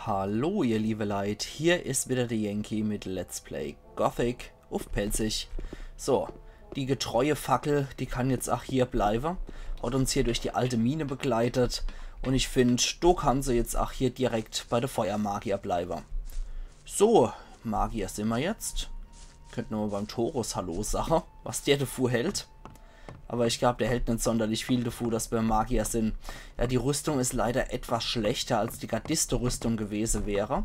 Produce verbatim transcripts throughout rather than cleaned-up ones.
Hallo ihr liebe Leit, hier is wieder de Yankee mit Let's Play Gothic uff Pälzisch. So, die getreue Fackel, die kann jetzt ach hier bleiwe. Hat uns hier durch die alte Mine begleitet. Un ich find, do kann se jetzt ach hier direkt bei de Feuermagier bleiwe. So, Magier sin mer jetzt. Könnt mer mol beim Torus Hallo sache, was der devu hält. Aber ich glaub, der hält net sonderlich viel devu, dass mer Magier sin. Ja, die Rüstung is leider etwas schlechter, als die Gardiste-Rüstung gewese wär.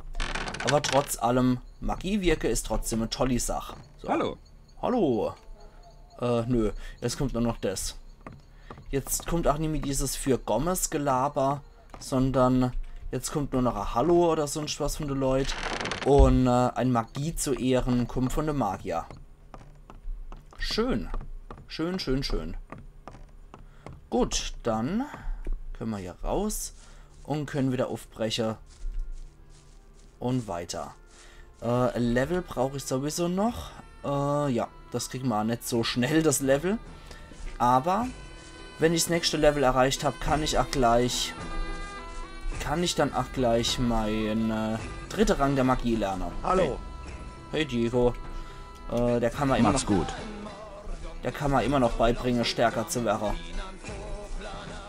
Aber trotz allem, Magie wirke is trotzdem e tolli Sach. So. Hallo. Hallo. Äh, nö. Jetzt kommt nur noch des. Jetzt kommt ach nimmi dieses Für Gommes-Gelaber, sondern jetzt kommt nur noch e Hallo oder sunscht was von de Leit. Un, äh, e Magie zu Ehren kommt von de Magier. Schön. Schön, schön, schön. Gut, dann könne mer hier raus un könne wieder uffbreche. Un weiter. Äh, e Level brauch ich sowieso noch. Äh, ja, das kriege mer net so schnell, das Level. Aber wenn ich s nächste Level erreicht hab, kann ich ach gleich, kann ich dann ach gleich mein, äh, dritte Rang der Magie lerne. Hallo. Hey, hey Diego. Äh, der kann mer immer noch, gut. Der kann mer immer noch beibringe, stärker zu werre.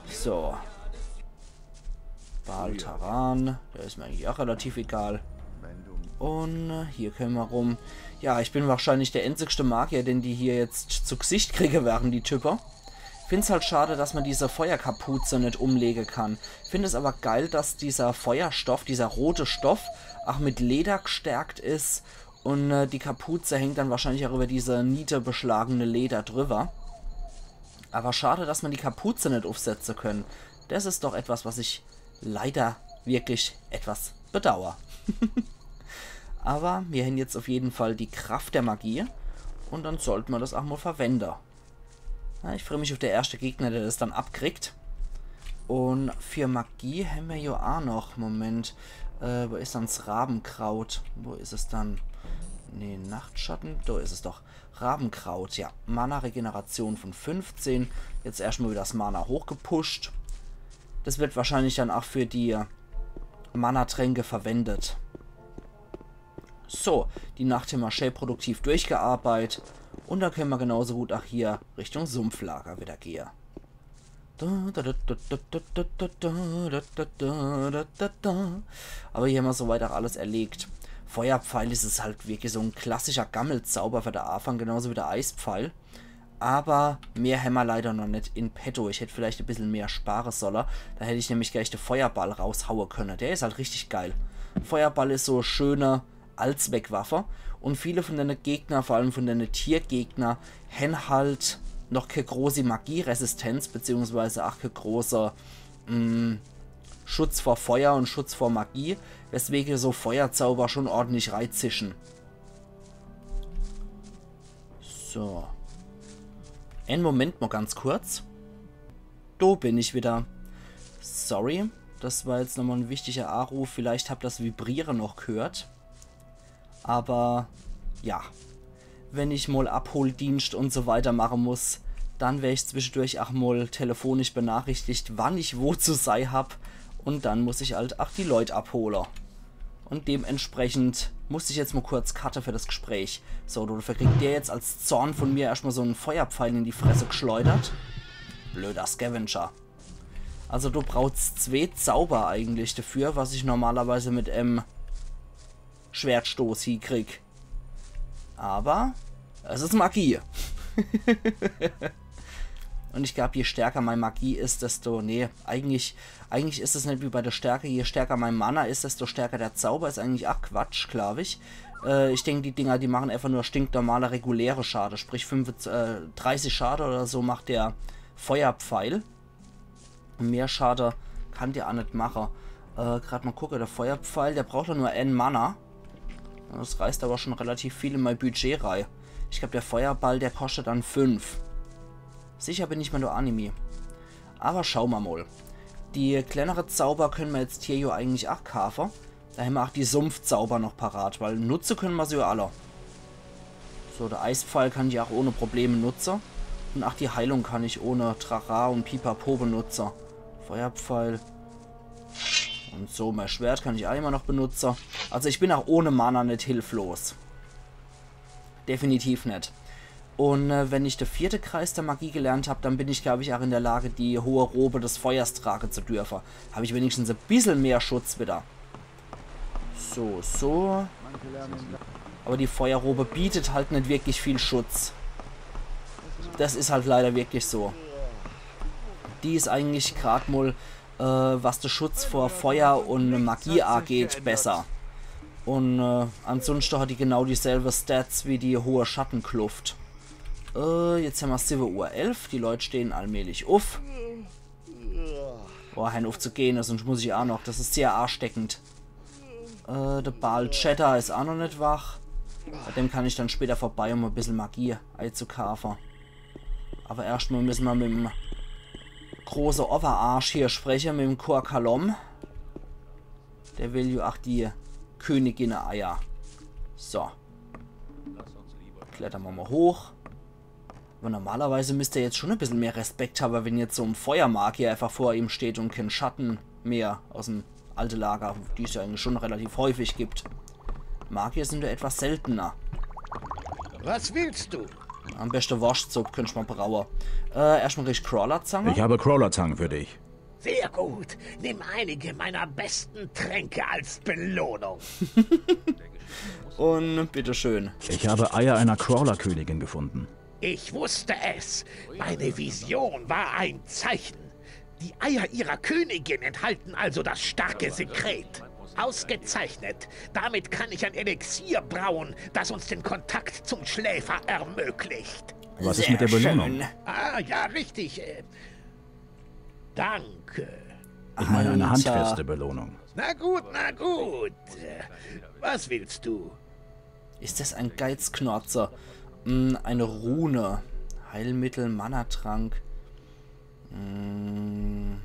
So. Baal Taran, der is mer eigentlich ach relativ egal. Un, äh, hier könne mer rum. Ja, ich bin wahrscheinlich der einzigste Magier, den die hier jetzt zu Gsicht kriege werre, die Type. Find's halt schade, dass mer diese Feuerkapuze net umlege kann. Find es aber geil, dass dieser Feuerstoff, dieser rote Stoff, ach mit Leder gstärkt is. Un, äh, die Kapuze hängt dann wahrscheinlich ach über diese nietebeschlagene Leder drüber. Aber schade, dass mer die Kapuze net uffsetze könne. Das is doch etwas, was ich leider wirklich etwas bedauer. Aber mir hän jetzt uff jeden Fall die Kraft der Magie. Un dann sollt mer das ach mol verwende. Ja, ich free mich uff der erschte Gegner, der das dann abkriegt. Un für Magie hän mer jo ach noch. Moment. Äh, wo is dann s Rabenkraut? Wo is es dann? Nee, Nachtschatten. Do is es doch. Rabenkraut, ja. Mana-Regeneration von fünfzehn. Jetzt erscht mol wieder das Mana hochgepusht. Das wird wahrscheinlich dann ach für die Mana-Tränke verwendet. So, die Nacht hän mer schä produktiv durchgearbeit. Un do könne mer genauso gut ach hier Richtung Sumpflager wieder gehe. Aber hier hän mer soweit ach alles erlegt. Feuerpfeil is es halt wirklich so en klassischer Gammelzauber für de Aafang, genauso wie de Eispfeil. Aber mehr hämmer leider noch net in petto. Ich hätt vielleicht e bissel mehr spare solle. Do hätt ich nämlich gleich de Feuerball raushaue könne. Der is halt richtig geil. Feuerball is so e schöne Allzweckwaffe. Un viele von dene Gegner, vor allem von dene Tiergegner, hän halt noch kä großi Magieresistenz, beziehungsweise ach kä große, mm, Schutz vor Feuer un Schutz vor Magie, weswege so Feuerzauber schon ordentlich reizischen. So. En Moment mol ganz kurz. Do bin ich wieder. Sorry, das war jetzt nochmol en wichtiger Aaruf. Vielleicht habt das Vibriere noch gehört. Aber ja, wenn ich mol Abholdienscht un so weiter mache muss, dann wer ich zwischedurch ach mol telefonisch benachrichtigt, wann ich wo zu sei hab. Un dann muss ich halt ach die Leut abhole. Un dementsprechend muss ich jetzt mol kurz cutte für das Gespräch. So, dafür kriegt der jetzt als Zorn von mir erscht mol so en Feuerpfeil in die Fresse gschleudert. Blöder Scavenger. Also du brauchst zwee Zauber eigentlich dafür, was ich normalerweise mit em Schwertstoß hiekrieg. Aber es is Magie. Un ich glaub, je stärker mei Magie is, desto, nee, eigentlich, eigentlich is es net wie bei der Stärke. Je stärker mei Mana is, desto stärker der Zauber. Is eigentlich ach Quatsch, glaub ich. Äh, ich denk, die Dinger, die machen einfach nur stinknormale, reguläre Schade. Sprich, fünf, äh, dreißig Schade oder so macht der Feuerpfeil. Mehr Schade kann der ach net mache. Äh, grad mol gucke, der Feuerpfeil, der braucht doch nur en Mana. Das reißt aber schon relativ viel in mei Budget rei. Ich glaub, der Feuerball, der kostet dann fünf. Sicher bin ich mer do ach nimmi. Aber schau mer mol. Die kleinere Zauber könne mer jetzt hier jo eigentlich ach kaafe. Do hämmer ach die Sumpfzauber noch parat, weil nutze könne mer se jo alle. So, der Eispfeil kann ich ach ohne Probleme nutze. Un ach die Heilung kann ich ohne Trara un Pipapo benutze. Feuerpfeil. Und so, mein Schwert kann ich auch immer noch benutzen. Also ich bin auch ohne Mana nicht hilflos. Definitiv nicht. Und äh, wenn ich de vierte Kreis der Magie gelernt hab, dann bin ich, glaub ich, auch in der Lage, die hohe Robe des Feuers tragen zu dürfen. Hab ich wenigstens ein bisschen mehr Schutz wieder. So, so. Aber die Feuerrobe bietet halt nicht wirklich viel Schutz. Das ist halt leider wirklich so. Die ist eigentlich grad mal, äh, was den Schutz vor Feuer und Magie angeht, besser. Und äh, ansonsten hat die genau dieselbe Stats wie die hohe Schattenkluft. Äh, jetzt haben wir sieben Uhr elf. Die Leute stehen allmählich auf. Boah, hör auf zu gehen, sonst muss ich auch noch. Das ist sehr ansteckend. Äh, der Bal Cheddar ist auch noch nicht wach. Bei dem kann ich dann später vorbei, um ein bisschen Magie einzukaufen. Aber erstmal müssen wir mit dem großen Overarsch hier sprechen, mit dem Kor Kalom. Der will ja auch die Königin-Eier. So. Klettern wir mal hoch. Aber normalerweise müsste er jetzt schon ein bisschen mehr Respekt haben, wenn jetzt so ein Feuermagier einfach vor ihm steht und kein Schatten mehr aus dem alte Lager, die es ja eigentlich schon relativ häufig gibt. Magier sind ja etwas seltener. Was willst du? Am besten Wurstsuppe, könnt ich mal brauen. Äh, erstmal krieg ich Crawler-Zange. Ich habe Crawler-Zangen für dich. Sehr gut. Nimm einige meiner besten Tränke als Belohnung. Und bitteschön. Ich habe Eier einer Crawler-Königin gefunden. Ich wusste es. Meine Vision war ein Zeichen. Die Eier ihrer Königin enthalten also das starke Sekret. Ausgezeichnet. Damit kann ich ein Elixier brauen, das uns den Kontakt zum Schläfer ermöglicht. Was ist mit der Belohnung? Ah, ja, richtig. Äh, danke. Ich meine eine Alter. Handfeste Belohnung. Na gut, na gut. Äh, Was willst du? Ist das ein Geizknorzer? Hm, eine Rune. Heilmittel, Manatrank. Hm,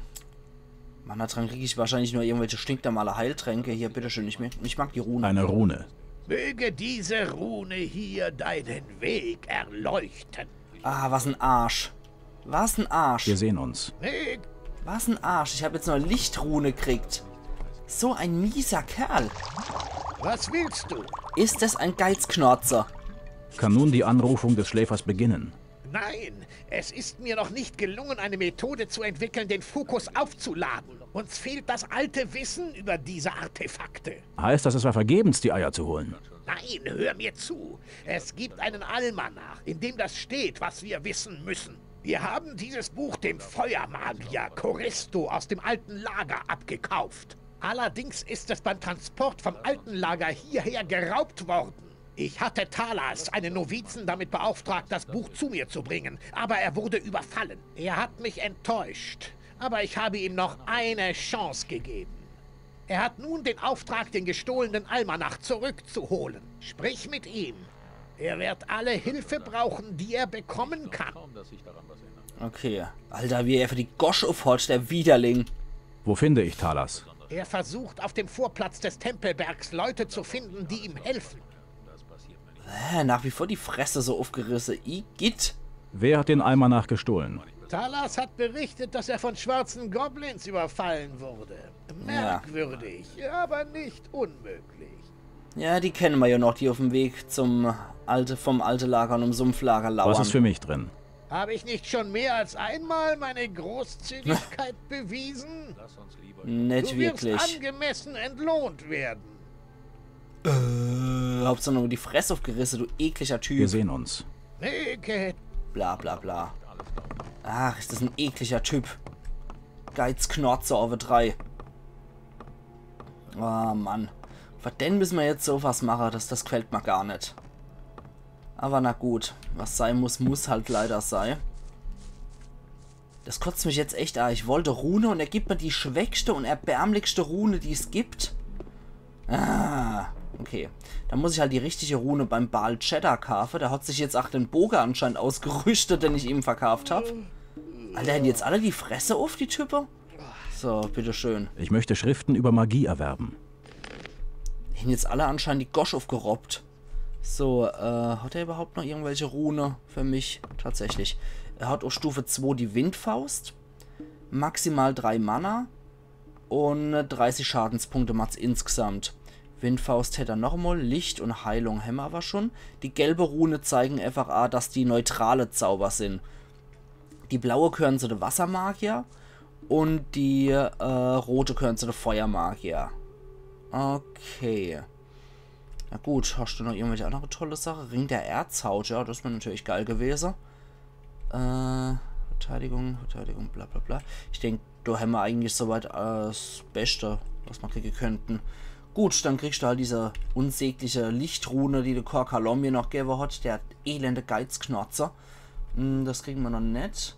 Manatrank krieg ich wahrscheinlich nur irgendwelche stinknormale Heiltränke. Hier, bitteschön, ich, mag- ich mag die Rune. Eine Rune. Möge diese Rune hier deinen Weg erleuchten. Ah, was ein Arsch. Was ein Arsch. Wir sehen uns. Mög Was ein Arsch. Ich hab jetzt noch eine Lichtrune gekriegt. So ein mieser Kerl. Was willst du? Ist das ein Geizknorzer? Kann nun die Anrufung des Schläfers beginnen? Nein, es ist mir noch nicht gelungen, eine Methode zu entwickeln, den Fokus aufzuladen. Uns fehlt das alte Wissen über diese Artefakte. Heißt das, es war vergebens, die Eier zu holen? Nein, hör mir zu. Es gibt einen Almanach, in dem das steht, was wir wissen müssen. Wir haben dieses Buch dem Feuermagier Choristo aus dem alten Lager abgekauft. Allerdings ist es beim Transport vom alten Lager hierher geraubt worden. Ich hatte Talas, einen Novizen, damit beauftragt, das Buch zu mir zu bringen, aber er wurde überfallen. Er hat mich enttäuscht, aber ich habe ihm noch eine Chance gegeben. Er hat nun den Auftrag, den gestohlenen Almanach zurückzuholen. Sprich mit ihm. Er wird alle Hilfe brauchen, die er bekommen kann. Okay. Alter, wie er für die Gosch aufhaut, der Widerling. Wo finde ich Talas? Er versucht, auf dem Vorplatz des Tempelbergs Leute zu finden, die ihm helfen. Hä, nach wie vor die Fresse so aufgerisse. Igitt. Wer hat den Almanach gestohlen? Talas hat berichtet, dass er von schwarzen Goblins überfallen wurde. Merkwürdig, aber nicht unmöglich. Ja, die kennen wir ja noch, die auf dem Weg zum alte, vom alte Lager und im Sumpflager lauern. Was ist für mich drin? Habe ich nicht schon mehr als einmal meine Großzügigkeit bewiesen? Nicht Du wirst wirklich. Angemessen entlohnt werden. Äh, Hauptsache nur die Fresse aufgerisse, du ekliger Typ. Wir sehen uns. Neket. Bla bla bla. Ach, ist das ein ekliger Typ. Geizknorzer over drei. Oh Mann. Für den müssen wir jetzt sowas machen, das, das gefällt mir gar nicht. Aber na gut, was sein muss, muss halt leider sein. Das kotzt mich jetzt echt an. Ich wollte Rune und er gibt mir die schwächste und erbärmlichste Rune, die es gibt. Ah, okay. Da muss ich halt die richtige Rune beim Bal Cheddar kaufen. Der hat sich jetzt auch den Bogen anscheinend ausgerüstet, den ich ihm verkauft hab. Alter, haben jetzt alle die Fresse auf, die Typen? So, bitteschön. Ich möchte Schriften über Magie erwerben. Die haben jetzt alle anscheinend die Gosch aufgerobbt. So, äh, hat er überhaupt noch irgendwelche Rune für mich? Tatsächlich. Er hat auf Stufe zwei die Windfaust. Maximal drei Mana. Un dreißig Schadenspunkte macht's insgesamt. Windfaust hätt er noch emol. Licht un Heilung hämmer awwer schun. Die gelbe Rune zeigen einfach a, dass die neutrale Zauber sin. Die blaue gehören zu de Wassermagier un die äh, rote gehören zu de Feuermagier. Okay. Na gut, hast du noch irgendwelche andere tolle Sache? Ring der Erzhaut, ja, das wär natürlich geil gewese. Äh, Verteidigung, Verteidigung, bla bla bla. Ich denk, do hämmer eigentlich soweit äh, das Beste, was mer kriege könnten. Gut, dann kriegst du halt diese unsägliche Lichtrune, die de Kor Kalom mir noch gewwe hat, der elende Geizknotze. Hm, das kriegen mer noch net.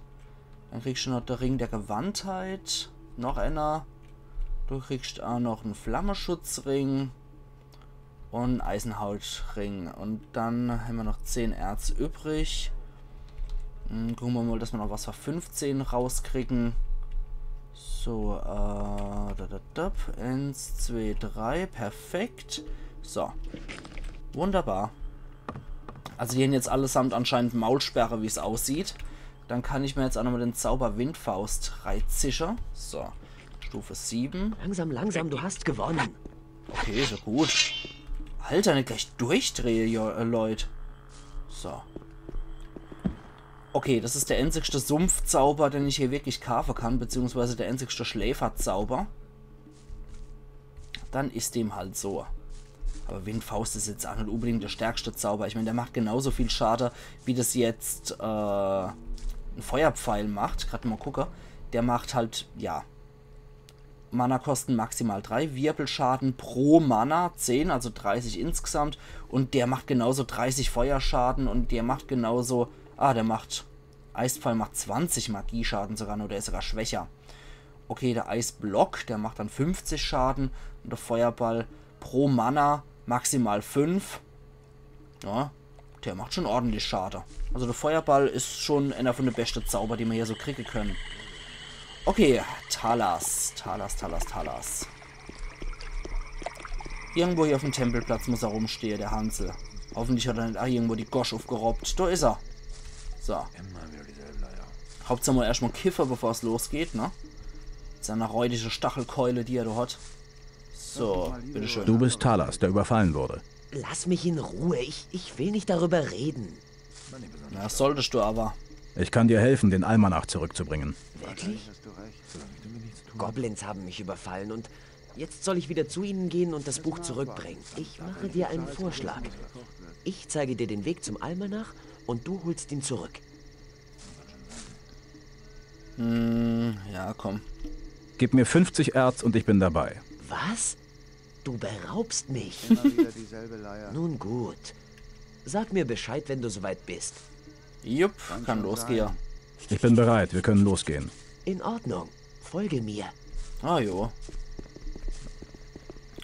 Dann kriegst du noch de Ring der Gewandtheit. Noch einer. Du kriegst a noch en Flammeschutzring. Un Eisenhautring. Un dann hämmer noch zehn Erz übrig. Hm, gucke mer mol, dass mer noch was für fünfzehn rauskriegen. So, äh, da, da, da. Eins, zwei, drei. Perfekt. So. Wunderbar. Also die hän jetzt allesamt anscheinend Maulsperre, wie's aussieht. Dann kann ich mer jetzt a nochmol den Zauber Windfaust reizische. So, Stufe sieben. Langsam, langsam, du hast gewonnen. Okay, is ja gut. Alter, net gleich durchdrehe, jo, äh, Leut. So. Okay, das is der einzigste Sumpfzauber, den ich hier wirklich kaafe kann, beziehungsweise der einzigste Schläferzauber. Dann is dem halt so. Aber Windfaust is jetzt a net unbedingt der stärkste Zauber. Ich mein, der macht genauso viel Schade, wie das jetzt äh, en Feuerpfeil macht. Grad mol gucke. Der macht halt, ja, Mana-Kosten maximal drei, Wirbelschaden pro Mana zehn, also dreißig insgesamt. Un der macht genauso dreißig Feuerschaden un der macht genauso, ah, der macht, Eispfeil macht zwanzig Magieschaden sogar nur, der is sogar schwächer. Okay, der Eisblock, der macht dann fünfzig Schaden un der Feuerball pro Mana maximal fünf. Ja, der macht schon ordentlich Schade. Also der Feuerball is schon einer von de beste Zauber, die mer hier so kriege können. Okay, Talas, Talas, Talas, Talas. Irgendwo hier auf dem Tempelplatz muss er rumstehe, der Hansel. Hoffentlich hat er net a irgendwo die Gosch aufgerobbt. Do is er. So. Immer wieder dieselbe Leier. Hauptsache mol erscht mol kiffe, bevor's losgeht, ne? Mit seiner räudige Stachelkeule, die er do hat. So, bitteschön. Du bist Talas, der überfallen wurde. Lass mich in Ruhe. Ich, ich will nicht darüber reden. Na, das solltest du aber. Ich kann dir helfen, den Almanach zurückzubringen. Wirklich? Goblins haben mich überfallen und jetzt soll ich wieder zu ihnen gehen und das Buch zurückbringen. Ich mache dir einen Vorschlag. Ich zeige dir den Weg zum Almanach und du holst ihn zurück. Hm, ja, komm. Gib mir fünfzig Erz und ich bin dabei. Was? Du beraubst mich? Immer wieder dieselbe Leier. Nun gut. Sag mir Bescheid, wenn du soweit bist. Jupp, kann losgehe. Ich bin bereit, wir können losgehen. In Ordnung. Folge mir. Ah jo.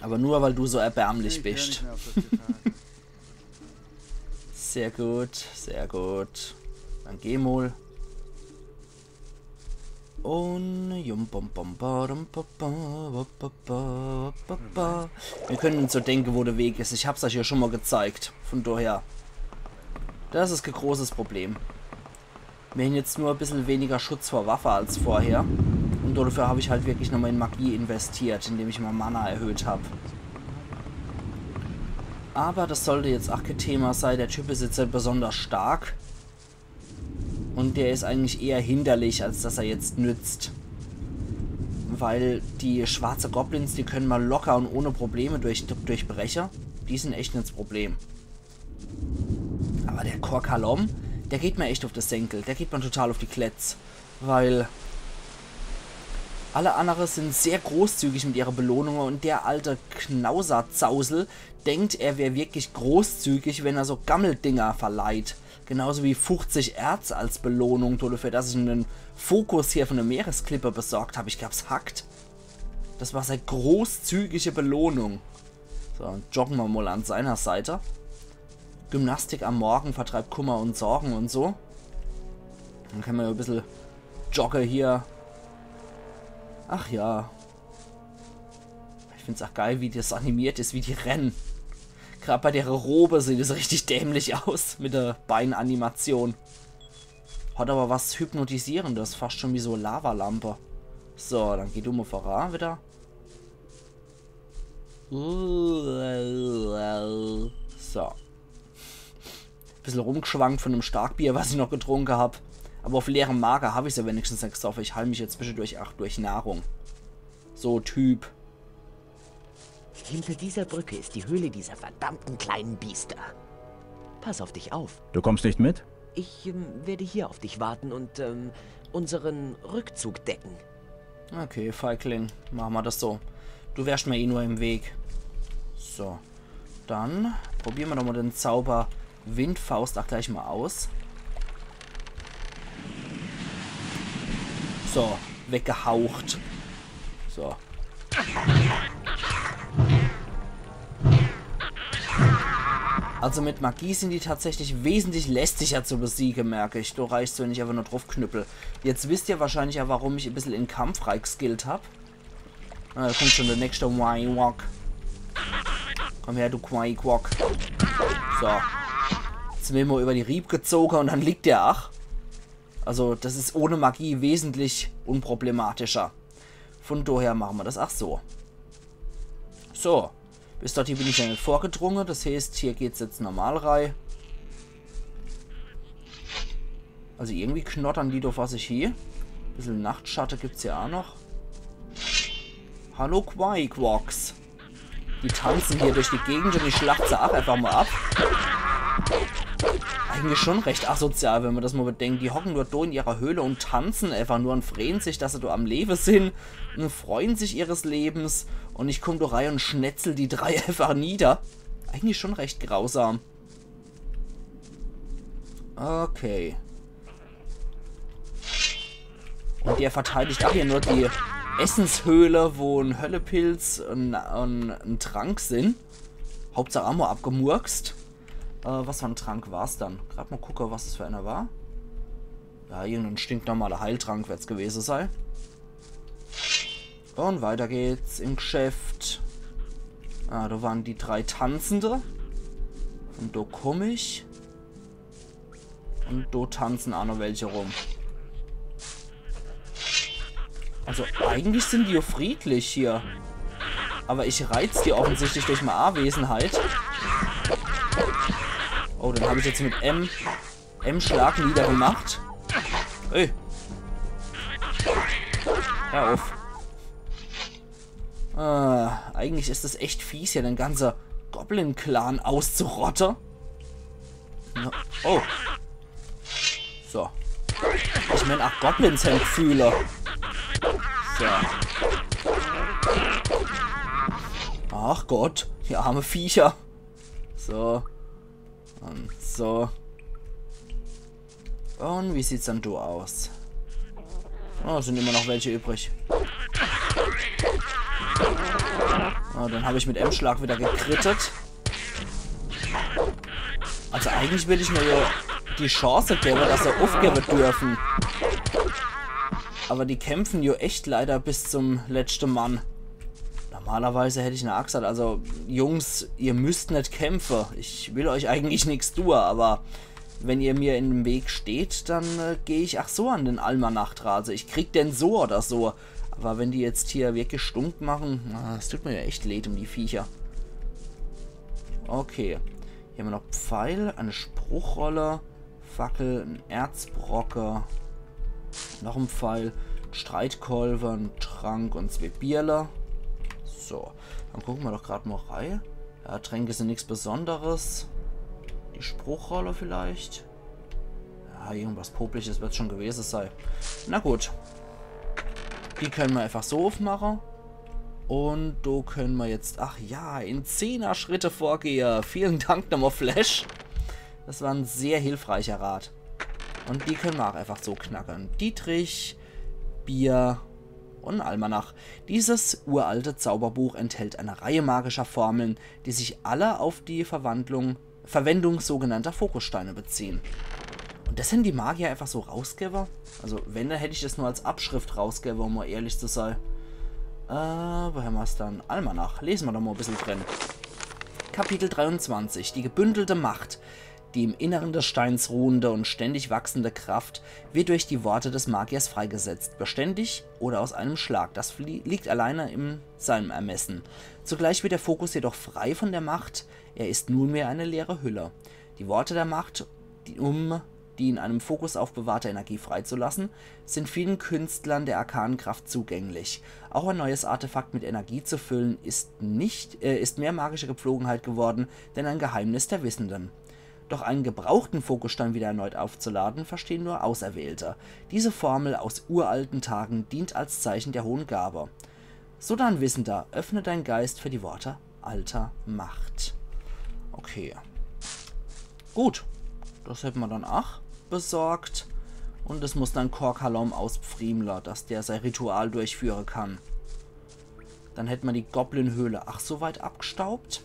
Aber nur, weil du so erbärmlich bist. Sehr gut, sehr gut. Dann geh mol. Un jum bom bom ba dum ba ba ba ba ba ba. Mir können uns so denke, wo der Weg is. Ich hab's euch ja schon mol gezeigt. Von daher. Das is kein großes Problem. Mir hän jetzt nur e bissel weniger Schutz vor Waffe als vorher. Un dafür hab ich halt wirklich nochmol in Magie investiert, indem ich mol Mana erhöht hab. Aber das sollte jetzt ach kein Thema sei. Der Typ is jetzt net besonders stark. Un der is eigentlich eher hinderlich, als dass er jetzt nützt. Weil die schwarze Goblins, die können mer locker un ohne Probleme durch, durchbreche. Die sin echt net das Problem. Aber der Kor Kalom, der geht mer echt auf de Senkel. Der geht mer total auf die Kletz. Weil alle andere sin sehr großzügig mit ihre Belohnunge un der alte Knauserzausel denkt, er wär wirklich großzügig, wenn er so Gammeldinger verleiht. Genauso wie fuchzig Erz als Belohnung dafür, dass ich ihm den Fokus hier von der Meeresklippe besorgt hab. Ich glaub's hackt. Das war sei großzügige Belohnung. So, dann joggen mer mol an seiner Seite. Gymnastik am Morgen vertreibt Kummer un Sorgen un so. Dann kann mer ja e bissel jogge hier. Ach ja. Ich find's ach geil, wie das animiert is, wie die rennen. Grad bei der Robe sieht es richtig dämlich aus mit der Beinanimation. Hat aber was Hypnotisierendes, fast schon wie so Lavalampe. So, dann geh du mol voran wieder. So. Bissel rumgeschwankt von dem Starkbier, was ich noch getrunke hab. Aber auf leerem Mager hab ich's ja wenigstens net gesoffen. Ich heil mich jetzt zwischendurch ach durch Nahrung. So, Typ. Hinter dieser Brücke ist die Höhle dieser verdammten kleinen Biester. Pass auf dich auf. Du kommst nicht mit? Ich ähm, werde hier auf dich warten und ähm, unseren Rückzug decken. Okay, Feigling, machen wir das so. Du wärst mir eh nur im Weg. So, dann probieren wir doch mal den Zauber Windfaust auch gleich mal aus. So, weggehaucht. So. Also mit Magie sind die tatsächlich wesentlich lästiger zu besiegen, merke ich. Du reichst, wenn ich einfach nur drauf knüppel. Jetzt wisst ihr wahrscheinlich ja, warum ich ein bisschen in Kampf reingeskillt hab. Ah, da kommt schon der nächste Quakwok. Komm her, du Quakwok. So. Zweimal über die Rieb gezogen und dann liegt der ach. Also, das ist ohne Magie wesentlich unproblematischer. Von daher machen wir das ach so. So. Bis dorthin bin ich ja nicht vorgedrungen. Das heißt, hier geht's jetzt normal rein. Also irgendwie knottern die doch vor sich hier. Bisschen Nachtschatte gibt's ja auch noch. Hallo Quakewocks. Die tanzen hier durch die Gegend und ich schlacht se auch einfach mal ab. Eigentlich schon recht asozial, wenn man das mal bedenkt. Die hocken nur da in ihrer Höhle und tanzen einfach nur und freuen sich, dass sie da am Leben sind und freuen sich ihres Lebens. Und ich komm da rein und schnetzel die drei einfach nieder. Eigentlich schon recht grausam. Okay. Und der verteidigt auch hier nur die Essenshöhle, wo ein Höllepilz und, und ein Trank sind. Hauptsache Ammo abgemurkst. Äh, was für ein Trank war's dann? Grad mal gucke, was es für einer war. Ja, irgendein stinknormaler Heiltrank wird's gewesen sein. Und weiter geht's im Geschäft. Ah, da waren die drei Tanzende. Und da komm ich. Und da tanzen auch noch welche rum. Also eigentlich sind die ja friedlich hier. Aber ich reiz die offensichtlich durch meine Anwesenheit. Oh, den hab ich jetzt mit M, M-Schlag niedergemacht. Ey. Hör auf. Äh, eigentlich ist es echt fies, hier den ganzen Goblin-Clan auszurotten. Ja. Oh. So. Ich mein, ach, Goblins haben Gefühle. So. Ach Gott, die arme Viecher. So. Und so. Und wie sieht's dann do aus? Oh, sind immer noch welche übrig. Oh, dann hab ich mit M-Schlag wieder gekrittet. Also eigentlich will ich mir ja die Chance geben, dass sie aufgeben dürfen. Aber die kämpfen ja echt leider bis zum letzten Mann. Normalerweise hätte ich eine Axt, also Jungs, ihr müsst nicht kämpfen. Ich will euch eigentlich nichts tun, aber wenn ihr mir in dem Weg steht, dann äh, gehe ich ach so an den Almanach dran. Also ich krieg den so oder so. Aber wenn die jetzt hier wirklich stunk machen, na, es tut mir ja echt leid um die Viecher. Okay. Hier haben wir noch Pfeil, eine Spruchrolle, Fackel, ein Erzbrocke, noch ein Pfeil, Streitkolbe, ein Trank und zwei Bierle. So, dann gucken wir doch grad mal rein. Ja, Tränke sind nichts Besonderes. Die Spruchrolle vielleicht. Ja, irgendwas Popliches wird's schon gewesen sein. Na gut. Die können wir einfach so aufmachen. Und do können wir jetzt, ach ja, in Zehner-Schritte vorgehen. Vielen Dank nochmal, Flash. Das war ein sehr hilfreicher Rat. Und die können wir auch einfach so knacken. Dietrich, Bier und ein Almanach. Dieses uralte Zauberbuch enthält eine Reihe magischer Formeln, die sich alle auf die Verwandlung, Verwendung sogenannter Fokussteine beziehen. Und das sind die Magier einfach so rausgebe? Also wenn, dann hätte ich das nur als Abschrift rausgebe, um mal ehrlich zu sein. Äh, woher war's dann? Almanach. Lesen wir doch mal ein bisschen drin. Kapitel dreiundzwanzig. Die gebündelte Macht. Die im Inneren des Steins ruhende und ständig wachsende Kraft wird durch die Worte des Magiers freigesetzt, beständig oder aus einem Schlag. Das flie- liegt alleine in seinem Ermessen. Zugleich wird der Fokus jedoch frei von der Macht. Er ist nunmehr eine leere Hülle. Die Worte der Macht, die, um die in einem Fokus aufbewahrte Energie freizulassen, sind vielen Künstlern der arkanen Kraft zugänglich. Auch ein neues Artefakt mit Energie zu füllen, ist nicht, äh, ist mehr magische Gepflogenheit geworden, denn ein Geheimnis der Wissenden. Doch einen gebrauchten Fokusstein wieder erneut aufzuladen, verstehen nur Auserwählte. Diese Formel aus uralten Tagen dient als Zeichen der hohen Gabe. So dann, Wissender, öffne deinen Geist für die Worte alter Macht. Okay. Gut. Das hätte ma dann ach besorgt. Und es muss dann Korkalom aus Pfriemler, dass der sein Ritual durchführen kann. Dann hätte ma die Goblin-Höhle ach so weit abgestaubt.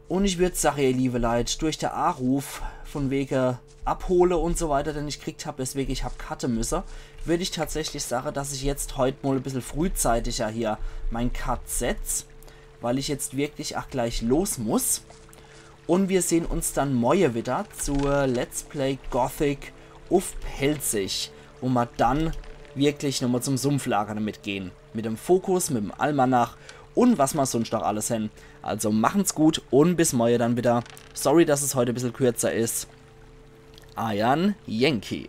Und ich würd sache, ihr liebe Leit, durch der Aruf von wege abhole und so weiter, den ich kriegt hab, weswege ich hab cutte müsse, würd ich tatsächlich sache, dass ich jetzt heut mal e bissel frühzeitiger hier mein Cut setz, weil ich jetzt wirklich ach gleich los muss. Und wir sehen uns dann morje wieder zur Let's Play Gothic uff Pälzisch, wo ma dann wirklich nochmal zum Sumpflager damit gehen. Mit dem Fokus, mit dem Almanach und was ma sonst noch alles hen. Also machen's gut und bis morje dann wieder. Sorry, dass es heute e bissel kürzer is. Eier Yankee.